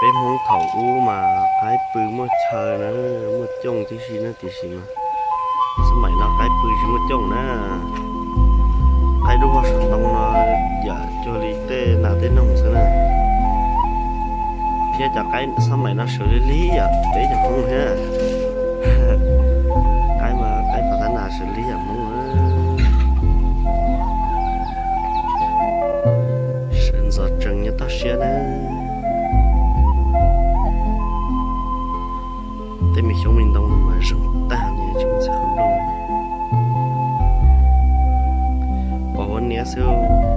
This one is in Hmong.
Peb Hmoob thaum ub mas qaib pw muaj chaw na, muaj cooj tib si na, tiam sis mas xab maim no qaib pw tsis muaj cooj na. Qaib dub hauv saum ntoo no yam cuag li tej nas tej noog xwb na. Thiab cov qaib xab maim no sawv lig lig yam peb cov Hmoob thiab. Qaib mas qaib pam tab nas sawv lig yam Hmoob. Sawv ntxov tsees nyob toj siab na. Tej me xyoob me ntoo no mas zoo tag li tsis muaj txiv qhov nplooj. Pom ua niab xwb.